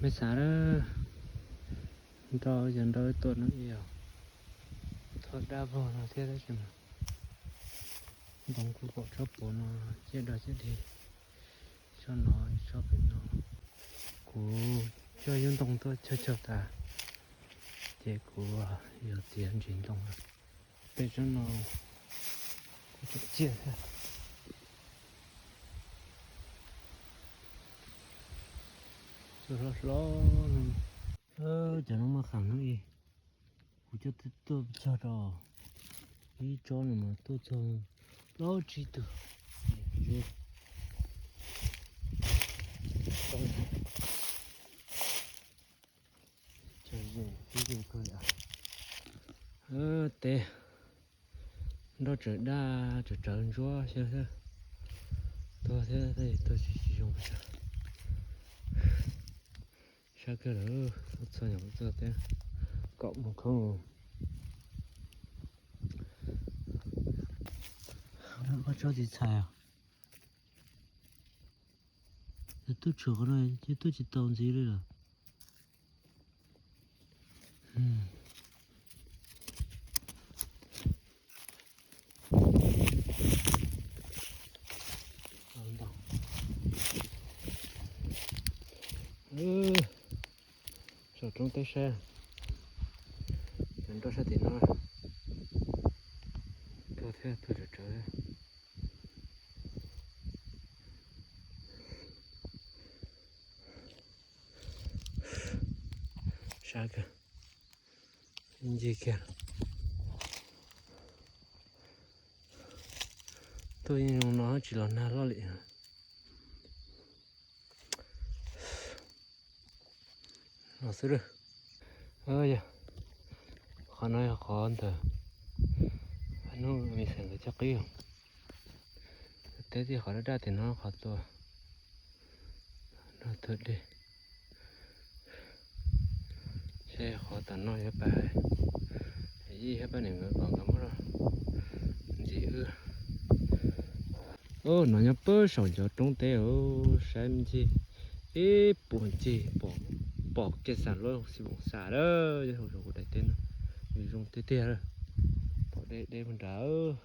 Me xav, nrau yog nrau tuaj no ib yam, thoj dab vog no thiab tab sis mas ntoo kuj pom tsob puav no ciaj dog ciaj dig, tsob no, tsob pem no. Kuv coj yub ntoo tuaj cog cog tas ces kuv yuav txiav ntsis ntoo. Pem tsob no kuj tseem ciaj thiab. Tuaj hlob hlob no, cov no maj qam hnub ib, kuv coj tuaj cog rau ib tsob no mas tuaj txog plaub tsib tug. Teb nroj tsawv daj tsawv tsawv ntsuab xwb, tuag thiab tuag tsis tsis zoo. Sab kawg lawm, txhua nyuam qhuav txog teb kom mus khoob. Koj tsob txiv txhais os. Tub tshuam qhov no ces tuaj tsis tau ntxiv li lawm. Saum roob teb sab, cov nroj sab tim no tuag thiab tuag tsawv tsawv. Sab kawg, ib ncig kiag. Tuaj yeej zoo no tsis los nag loj li. Los xwb lawm. Yog, qhov no yog qhov ntawm hnub me xeem nkawd cov qib. Teb tij qhov daj daj tim no qhov tua, no tua dej. Seb qhov tom no yuav pab, ib yog pab niam nkawd kom nkawd muab los ntxiv wb. No nyob puag saum cov roob teb, saib me ntsis, ib puag ncig pom, pom kiag xam luab xi voos xam lawm, yog hauv kuv daim teb no, zoo tiag tiag lawm. Pom deb deb puag nrad.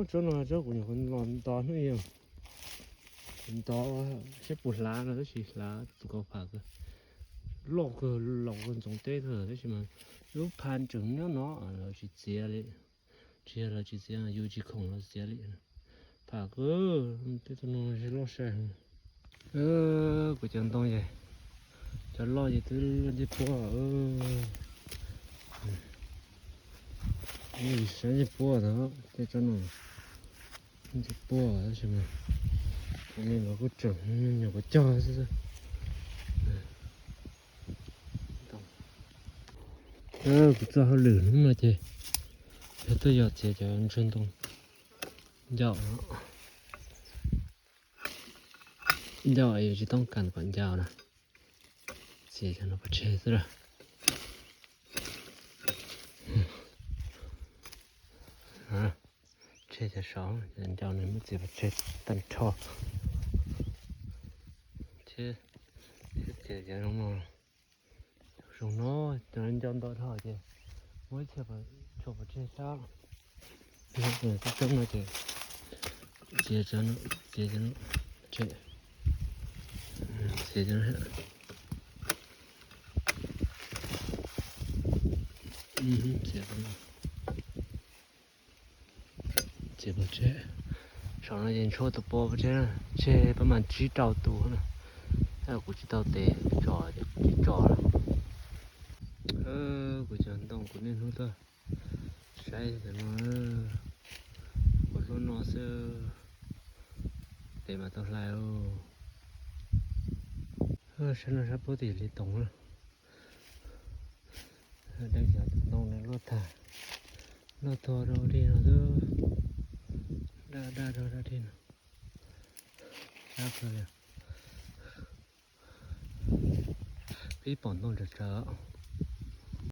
Tsob no tsob kuv nyuam qhuav los nto hnub ib, nto seb puas hlav no tab sis hlav tus kaus pham kawg, loj kawg, laus kawg, ntxoov teb kawg tab sis mas lub pha tseem nyob no, lawv tsis txiav li. Tsis yog lawv tsis txiav, yus tsis khoom los txiav li. Pham kawg, tej tug no loj sai heev. Kuv cov ntoo ces cov loj ces twb ncej puab. Saib ncej puab ntag, tej tsob no ncej puab tab sis mas kuv me los kuj tseem nyuam qhuav cog xwb. Kuv txoj hauj lwm hnub no ces yog tuaj yos txiav cov ntsuag ntoo ncauj. Ncauj yus tsis toob kas kom ncauj na, txiav cov no pov tseg xwb lawm. Tseg cov saud, cov ncauj no muab txiav pov tseg tag nrho. Thiab txiav cov zoo no, zoo no, cov ncauj ntau dhau ces muab ib txhia tshuam pov tseg sab. Tsob no ces txiav cov no, txiav cov no, txiav cov no, txiav pov tseg. Saum no ces ntshuab tus pua pov tseg, tseg pab mas tsib rau tus na. Kuv tsis tau tes tso, tsis tso lawm. Kuv cov ntoo kuv niaj hnub tuaj saib cov no, kuv hlub no xwb, tes mas tau hlais. Sab no sab puab tim li toov na. Dej cov ntoo no luaj tag, luaj tuag rau dej no xwb, daj daj rau daj dej no. Sab kawg li. Pib pom ntoo tsawv tsawv.